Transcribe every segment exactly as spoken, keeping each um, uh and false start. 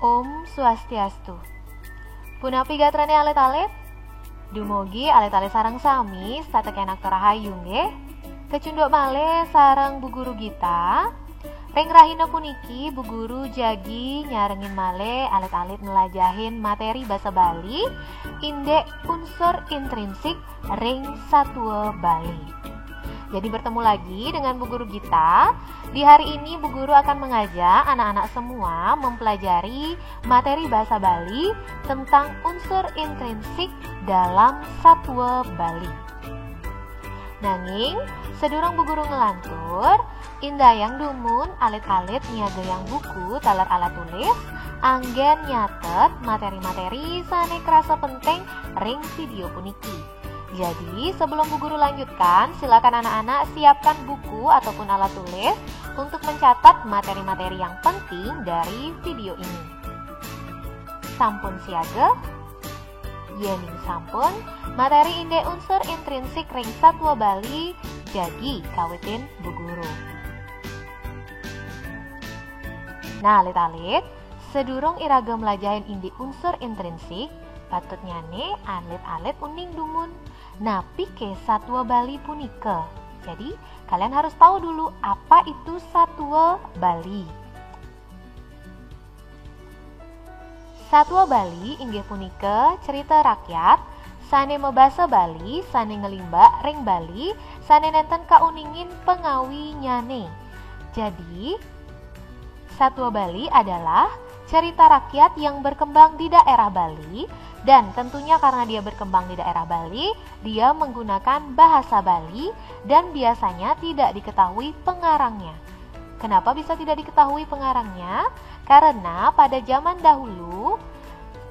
Om Swastiastu. Punapi gatrane alit-alit? Dumugi alit-alit sareng sami satekén aktor rahayu nggih. Kecunduk malih sareng Bu Guru Gita. Ring rahina puniki Bu Guru jagi nyarengin malih alit-alit mlajahin materi basa Bali, indik unsur intrinsik ring satua Bali. Jadi bertemu lagi dengan Bu Guru Gita. Di hari ini Bu Guru akan mengajak anak-anak semua mempelajari materi bahasa Bali tentang unsur intrinsik dalam satua Bali. Nanging, sedurung Bu Guru ngelantur, indayang dumun alit-alit niagayang buku taler alat tulis, anggen nyatet materi-materi sane krasa penting ring video puniki. Jadi, sebelum Bu Guru lanjutkan, silakan anak-anak siapkan buku ataupun alat tulis untuk mencatat materi-materi yang penting dari video ini. Sampun siaga? Yening sampun, materi indik unsur intrinsik ring satua Bali jagi kawitin Bu Guru. Nah, alit-alit, sedurung iraga mlajahin indik unsur intrinsik, patutnyane alit-alit uning dumun, napike satua Bali punika. Jadi, kalian harus tahu dulu apa itu satua Bali. Satua Bali inggih punika cerita rakyat sane mabasa Bali, sane nglimbak ring Bali, sane nenten kauningin pangawinyane. Jadi, satua Bali adalah cerita rakyat yang berkembang di daerah Bali, dan tentunya karena dia berkembang di daerah Bali, dia menggunakan bahasa Bali dan biasanya tidak diketahui pengarangnya. Kenapa bisa tidak diketahui pengarangnya? Karena pada zaman dahulu,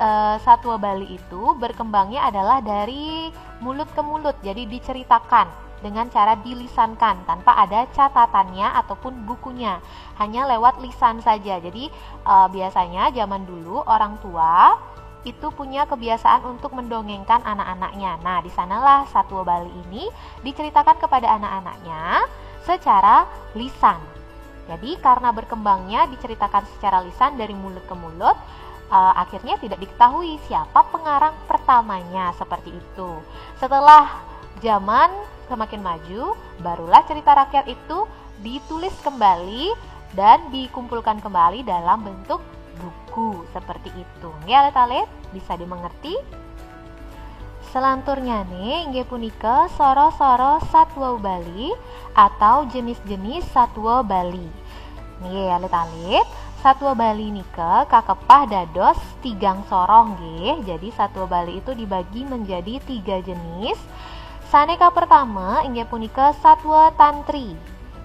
eh, satua Bali itu berkembangnya adalah dari mulut ke mulut, jadi diceritakan dengan cara dilisankan tanpa ada catatannya ataupun bukunya, hanya lewat lisan saja. Jadi, eh, biasanya zaman dulu orang tua itu punya kebiasaan untuk mendongengkan anak-anaknya. Nah, di sanalah satua Bali ini diceritakan kepada anak-anaknya secara lisan. Jadi, karena berkembangnya diceritakan secara lisan dari mulut ke mulut, eh, akhirnya tidak diketahui siapa pengarang pertamanya, seperti itu. Setelah zaman semakin maju, barulah cerita rakyat itu ditulis kembali dan dikumpulkan kembali dalam bentuk buku seperti itu. Nggih, alit-alit, bisa dimengerti? Selanturnyane inggih punika soro-soro satua Bali atau jenis-jenis satua Bali. Nggih, alit-alit, satua Bali nika kakepah dados tigang soroh nggih. Jadi, satua Bali itu dibagi menjadi tiga jenis. Sane kapertama inggih punika satua tantri.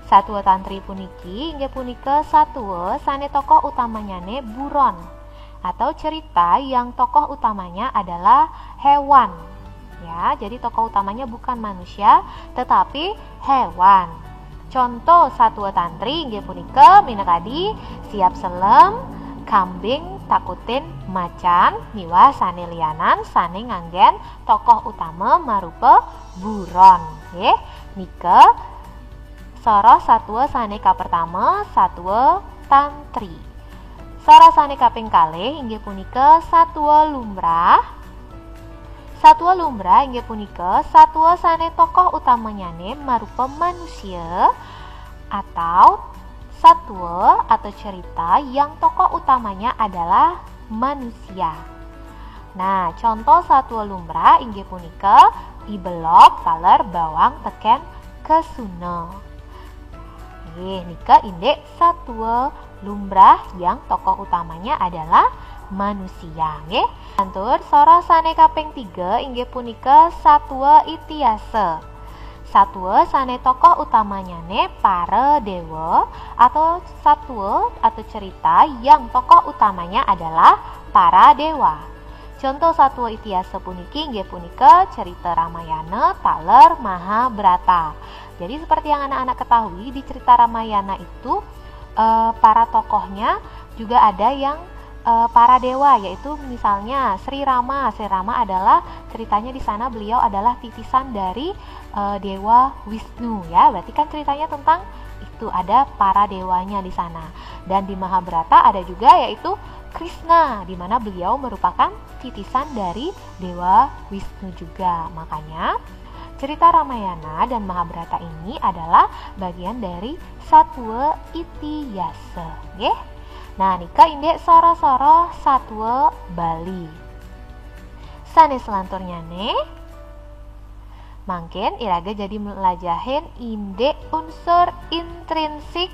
Satua tantri puniki inggih punika satua sane tokoh utamanyane buron atau cerita yang tokoh utamanya adalah hewan. Ya, jadi tokoh utamanya bukan manusia, tetapi hewan. Contoh satua tantri inggih punika minakadi siap selem, kambing takutin macan, miwah sane lianan sane nganggen tokoh utama marupa buron. Nggih, nika soroh satua sane kapertama, satua tantri. Soroh sane kaping kalih inggih punika satua lumrah. Satua lumrah inggih punika satua sane tokoh utamanyane marupa manusia atau satua atau cerita yang tokoh utamanya adalah manusia. Nah, contoh satua lumrah inggih punika I Belog taler Bawang teken Kesuna. Nggih, nika indik satua lumrah yang tokoh utamanya adalah manusia, nggih. Lantur, soroh sane kaping tiga inggih punika satua itihasa. Satua sane tokoh utamanyane para dewa atau satua atau cerita yang tokoh utamanya adalah para dewa. Contoh satua itihasa puniki inggih punika cerita Ramayana taler Mahabharata. Jadi, seperti yang anak-anak ketahui, di cerita Ramayana itu, eh, para tokohnya juga ada yang, eh, para dewa, yaitu misalnya Sri Rama. Sri Rama adalah ceritanya di sana beliau adalah titisan dari, eh, Dewa Wisnu, ya. Berarti kan ceritanya tentang itu, ada para dewanya di sana. Dan di Mahabharata ada juga, yaitu Krishna, di mana beliau merupakan titisan dari Dewa Wisnu juga. Makanya cerita Ramayana dan Mahabharata ini adalah bagian dari Satwa Itihasa, nggih. Nah, nika indik soro-soro Satwa Bali. Sane selanturnya ne, mangkin iraga jadi melajahin indik unsur intrinsik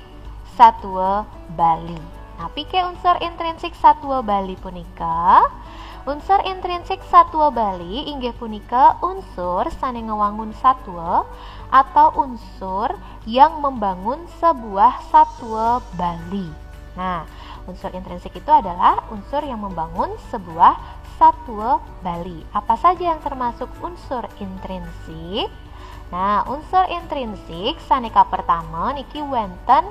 Satwa Bali. Nah, pike unsur intrinsik Satwa Bali punika? Unsur intrinsik Satwa Bali inggih punika unsur sane ngewangun satwa atau unsur yang membangun sebuah satwa Bali. Nah, unsur intrinsik itu adalah unsur yang membangun sebuah satwa Bali. Apa saja yang termasuk unsur intrinsik? Nah, unsur intrinsik sane kapertama niki wenten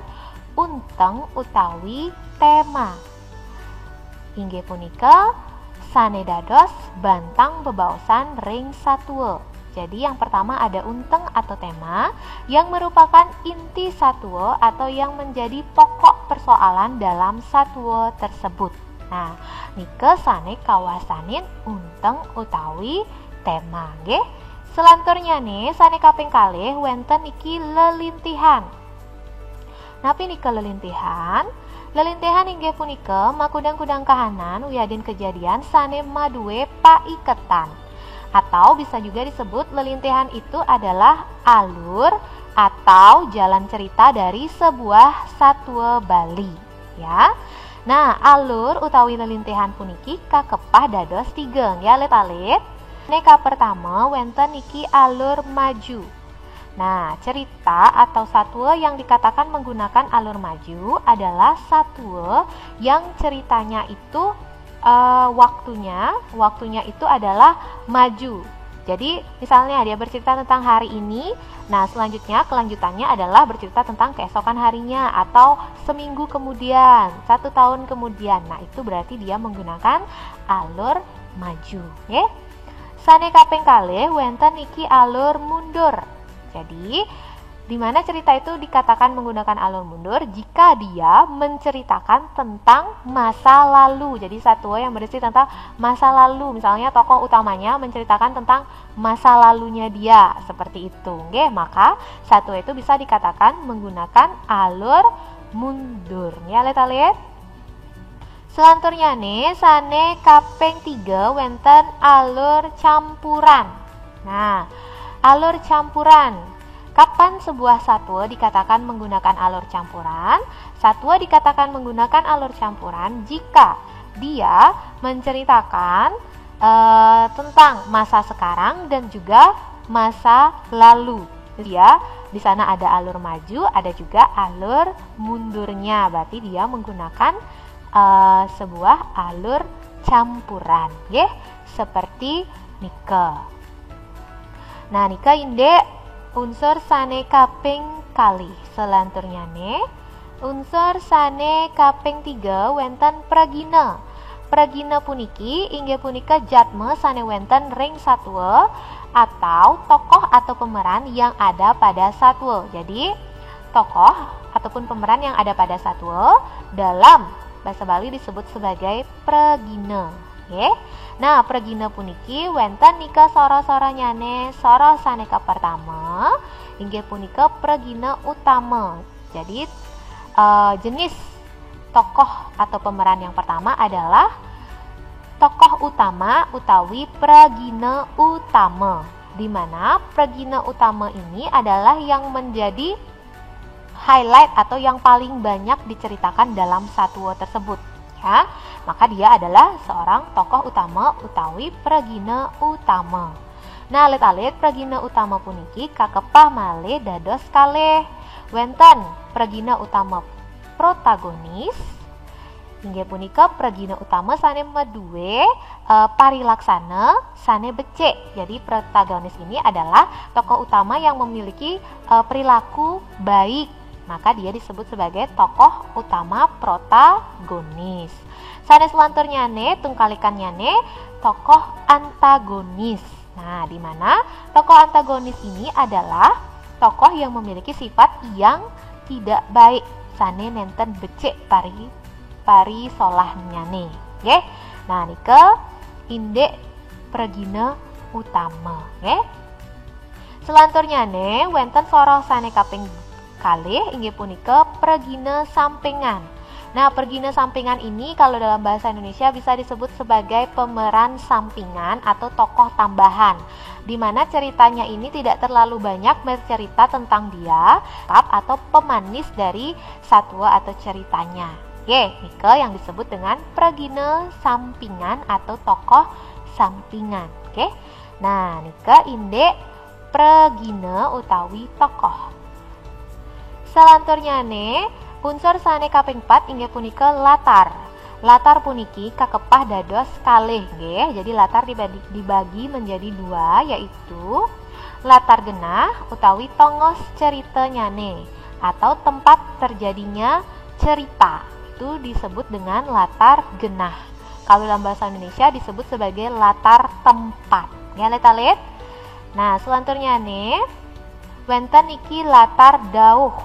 unteng utawi tema. Inggih punika sane dados bantang bebaosan ring satwa. Jadi yang pertama ada unteng atau tema yang merupakan inti satwa atau yang menjadi pokok persoalan dalam satwa tersebut. Nah, nika sane kawastanin unteng utawi tema, nggih. Selanturnya ne, sane kaping kalih wenten niki lelintihan. Napi nika lelintihan? Lelintihan inggih punika makudang-kudang kahanan wiadin kejadian sane madue paiketan. Atau bisa juga disebut lelintihan itu adalah alur atau jalan cerita dari sebuah satwa Bali, ya. Nah, alur utawi lelintihan puniki kakepah dados tiga, nggih, alit-alit. Ne kapertama wenten niki alur maju. Nah, cerita atau satwa yang dikatakan menggunakan alur maju adalah satwa yang ceritanya itu eh, waktunya, waktunya itu adalah maju. Jadi, misalnya dia bercerita tentang hari ini, nah, selanjutnya kelanjutannya adalah bercerita tentang keesokan harinya atau seminggu kemudian, satu tahun kemudian. Nah, itu berarti dia menggunakan alur maju, ya. Sane kaping kalih wenten niki alur mundur. Jadi, di mana cerita itu dikatakan menggunakan alur mundur jika dia menceritakan tentang masa lalu. Jadi, satwa yang berisi tentang masa lalu, misalnya tokoh utamanya menceritakan tentang masa lalunya dia, seperti itu. Nggih, maka satwa itu bisa dikatakan menggunakan alur mundur. Ya, alit-alit. Selanturnya ne, sane kaping tiga wenten alur campuran. Nah, alur campuran. Kapan sebuah satwa dikatakan menggunakan alur campuran? Satwa dikatakan menggunakan alur campuran jika dia menceritakan eh, tentang masa sekarang dan juga masa lalu. Dia di sana ada alur maju, ada juga alur mundurnya. Berarti dia menggunakan eh, sebuah alur campuran, nggih, seperti nika. Nah, nika indik unsur sane kaping kalih. Selanturnya ne, unsur sane kaping tiga wenten pragina. Pragina puniki inggih punika jatma sane wenten ring satwa atau tokoh atau pemeran yang ada pada satwa. Jadi, tokoh ataupun pemeran yang ada pada satwa dalam bahasa Bali disebut sebagai pragina. Nggih. Nah, pragina puniki wenten nika sora-soranyane. Sora sane kapertama inggih punika pragina utama. Jadi, eh, jenis tokoh atau pemeran yang pertama adalah tokoh utama utawi pragina utama, di mana pragina utama ini adalah yang menjadi highlight atau yang paling banyak diceritakan dalam satwa tersebut, ya. Maka dia adalah seorang tokoh utama utawi pragina utama. Nah, alit-alit, pragina utama puniki kakepah malih dados kalih. Wenten pragina utama protagonis, inggih punika pragina utama sane madue eh, parilaksana sane becik. Jadi, protagonis ini adalah tokoh utama yang memiliki eh, perilaku baik. Maka dia disebut sebagai tokoh utama protagonis. Sane selanturnyane, tungkalikannyane, tokoh antagonis. Nah, di mana tokoh antagonis ini adalah tokoh yang memiliki sifat yang tidak baik. Sane nenten becik pari parisolahnyane. Nggih. Nah, nika indik pragina utama, nggih. Selanturnyane wenten soroh sane kaping kalih, inggih punika pragina sampingan. Nah, pragina sampingan ini kalau dalam bahasa Indonesia bisa disebut sebagai pemeran sampingan atau tokoh tambahan, di mana ceritanya ini tidak terlalu banyak bercerita tentang dia, atau pemanis dari satua atau ceritanya. Nggih, nika yang disebut dengan pragina sampingan atau tokoh sampingan. Oke. Nah, nika indik pragina utawi tokoh. Selanturnyane, unsur sane kaping pat inggih punika latar. Latar puniki kakepah dados kalih, nggih. Jadi latar dibagi, dibagi menjadi dua, yaitu latar genah utawi tongos ceritanyane atau tempat terjadinya cerita. Itu disebut dengan latar genah. Kalau dalam bahasa Indonesia disebut sebagai latar tempat. Ya, alit-alit. Nah, selanturnyane wenten niki latar dauh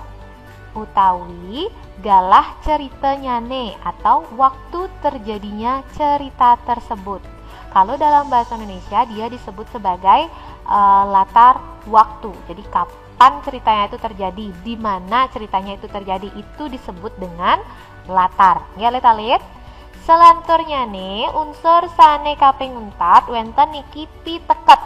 utawi galah ceritanyane atau waktu terjadinya cerita tersebut. Kalau dalam bahasa Indonesia dia disebut sebagai eh, latar waktu. Jadi kapan ceritanya itu terjadi, di mana ceritanya itu terjadi, itu disebut dengan latar. Nggih, alit-alit. Selanturnyane unsur sane kaping empat wenten niki piteket.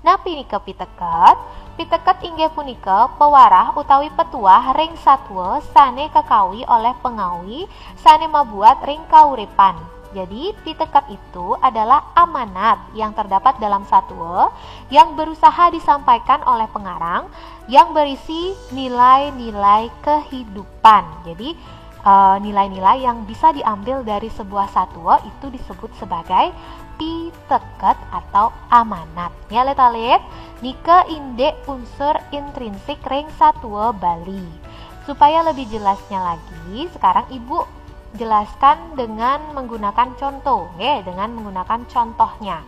Napi nika piteket? Piteket inggih punika pewarah utawi petuah ring satua sane kakawi oleh pengawi sane mabuat ring kauripan. Jadi, piteket itu adalah amanat yang terdapat dalam satua yang berusaha disampaikan oleh pengarang yang berisi nilai-nilai kehidupan. Jadi, eh, nilai-nilai yang bisa diambil dari sebuah satua itu disebut sebagai piteket atau amanat. Ya, alit-alit, nika indik unsur intrinsik ring satua Bali. Supaya lebih jelasnya lagi, sekarang Ibu jelaskan dengan menggunakan contoh, nggih, dengan menggunakan contohnya.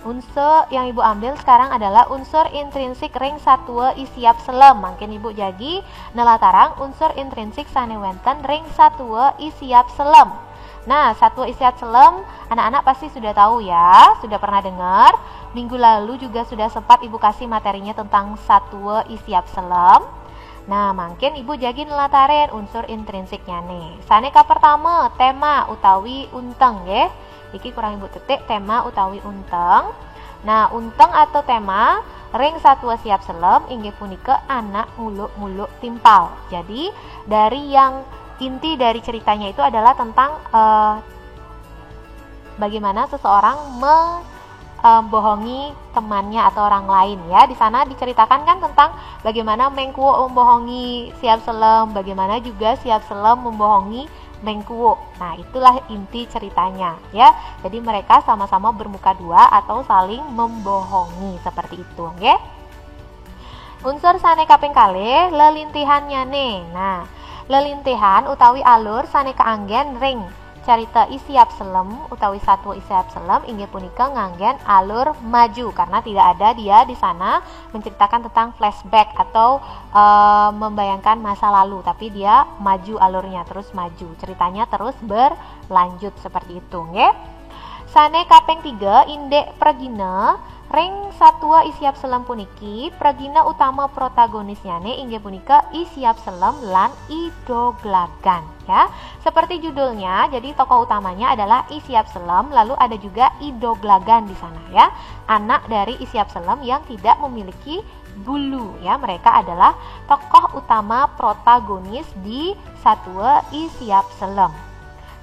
Unsur yang Ibu ambil sekarang adalah unsur intrinsik ring satua I Siap Selem. Mangkin Ibu jagi nelatarang unsur intrinsik sane wenten ring satua I Siap Selem. Nah, satua I Siap Selem, anak-anak pasti sudah tahu ya, sudah pernah dengar. Minggu lalu juga sudah sempat Ibu kasih materinya tentang satua I Siap Selem. Nah, mangkin Ibu jagi nelataren unsur intrinsiknyane. Sane kapertama, tema utawi unteng, nggih. Iki kurang Ibu tetik, tema utawi unteng. Nah, unteng atau tema ring satua Siap Selem inggih punika anak nguluk-nguluk timpal. Jadi, dari yang inti dari ceritanya itu adalah tentang eh, bagaimana seseorang me- eh, bohongi temannya atau orang lain, ya. Di sana diceritakan kan tentang bagaimana Mengkuuk membohongi Siap Selem, bagaimana juga Siap Selem membohongi Mengkuuk. Nah, itulah inti ceritanya, ya. Jadi mereka sama-sama bermuka dua atau saling membohongi seperti itu, nggih. Unsur sane kaping kalih, lelintihanyane. Nah, lelintihan utawi alur sane kaanggen ring carita I Siap Selem utawi satua I Siap Selem inggih punika nganggen alur maju karena tidak ada dia di sana menceritakan tentang flashback atau eh, membayangkan masa lalu, tapi dia maju alurnya, terus maju, ceritanya terus berlanjut seperti itu, nggih. Sane kaping tiga, indik pragina. Ring satua I Siap Selem puniki, pragina utama protagonisnyane inggih punika I Siap Selem lan I Doglagan, ya. Seperti judulnya, jadi tokoh utamanya adalah I Siap Selem, lalu ada juga I Doglagan di sana, ya. Anak dari I Siap Selem yang tidak memiliki bulu, ya. Mereka adalah tokoh utama protagonis di satua I Siap Selem.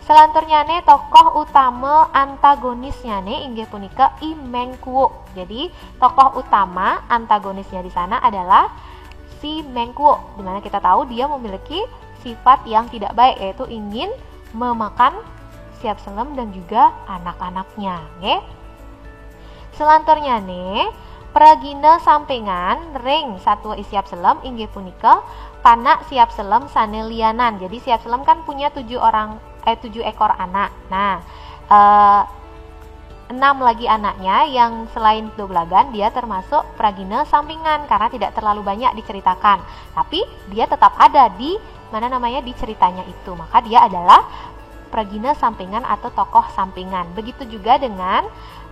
Selanturnyane tokoh utama antagonisnyane inggih punika I Mengkuuk. Jadi, tokoh utama antagonisnya di sana adalah si Mengkuuk, di mana kita tahu dia memiliki sifat yang tidak baik, yaitu ingin memakan Siap Selem dan juga anak-anaknya, nggih. Selanturnyane, pragina sampingan ring satua I Siap Selem inggih punika panak Siap Selem sane lianan. Jadi Siap Selem kan punya tujuh orang eh tujuh ekor anak. Nah, eh, enam lagi anaknya yang selain doblagan, dia termasuk pragina sampingan karena tidak terlalu banyak diceritakan. Tapi dia tetap ada di mana namanya di ceritanya itu. Maka dia adalah pragina sampingan atau tokoh sampingan. Begitu juga dengan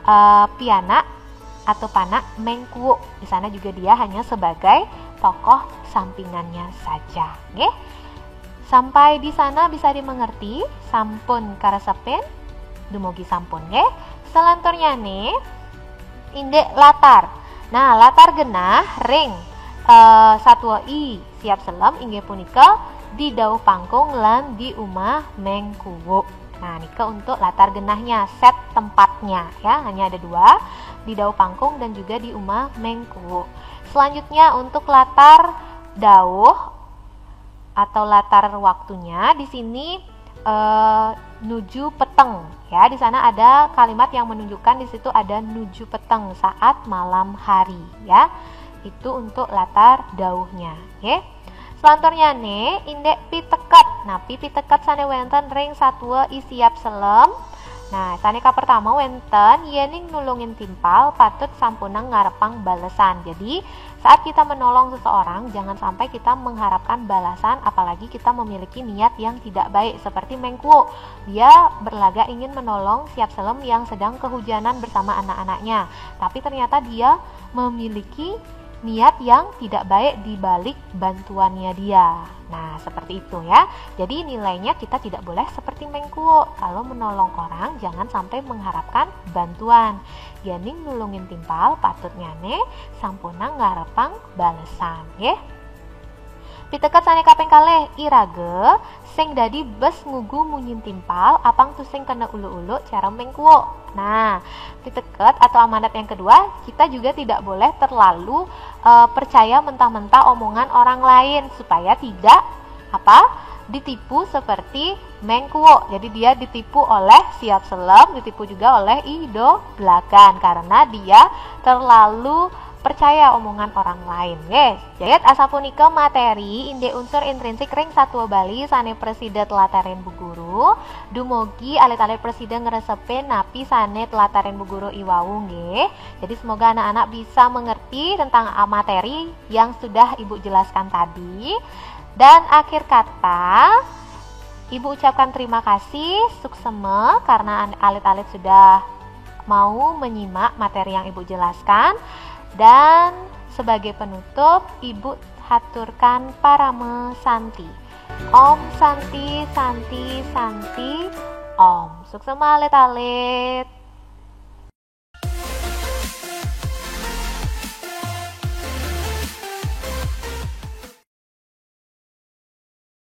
uh, pianak atau panak Mengkuo. Di sana juga dia hanya sebagai tokoh sampingannya saja. Nggih. Sampai di sana bisa dimengerti, sampun karesepen, dumugi sampun nggih. Selanturnyane indik latar. Nah, latar genah ring uh, satua I Siap Selem inggih punika didauh pangkung lan di umah Mengkuo. Nah, nika untuk latar genahnya, set tempatnya ya, hanya ada dua, didauh pangkung dan juga di umah Mengkuo. Selanjutnya untuk latar dauh atau latar waktunya di sini eh, nuju peteng ya. Di sana ada kalimat yang menunjukkan di situ ada nuju peteng saat malam hari ya. Itu untuk latar dauhnya, oke. Selanturnyane indik piteket. Nah, pi piteket sane wenten ring satua I Siap Selem. Nah, sane kapertama wenten, yening nulungin timpal patut sampunang ngarepang balesan. Jadi, saat kita menolong seseorang, jangan sampai kita mengharapkan balasan, apalagi kita memiliki niat yang tidak baik seperti Mengkuo. Dia berlagak ingin menolong Siap Selem yang sedang kehujanan bersama anak-anaknya. Tapi ternyata dia memiliki niat yang tidak baik di balik bantuannya dia. Nah, seperti itu ya. Jadi nilainya kita tidak boleh seperti Mengkuo. Kalau menolong orang, jangan sampai mengharapkan bantuan. Yening nulungin timpal, patutnyane sampunang ngarepang balesan, nggih. Piteket sane kaping kalih, iraga sing dadi bes ngugu munyin timpal, apang tusing kena uluk-uluk cara Mengkuo. Nah, piteket atau amanat yang kedua, kita juga tidak boleh terlalu uh, percaya mentah-mentah omongan orang lain supaya tidak apa ditipu seperti Mengkuo. Jadi dia ditipu oleh Siap Selem, ditipu juga oleh Ido Blakan karena dia terlalu percaya omongan orang lain. Yes. Jayat asapunika materi indik unsur intrinsik ring satua Bali sane prasida telatarin Bu Guru. Dumugi alit-alit prasida ngresepin napi sane telatarin Bu Guru iwau nggih. Jadi semoga anak-anak bisa mengerti tentang materi yang sudah Ibu jelaskan tadi. Dan akhir kata, Ibu ucapkan terima kasih, suksema karena alit-alit sudah mau menyimak materi yang Ibu jelaskan. Dan sebagai penutup, Ibu haturkan parama santi. Om Santi, Santi, Santi, Om. Suksema alit-alit.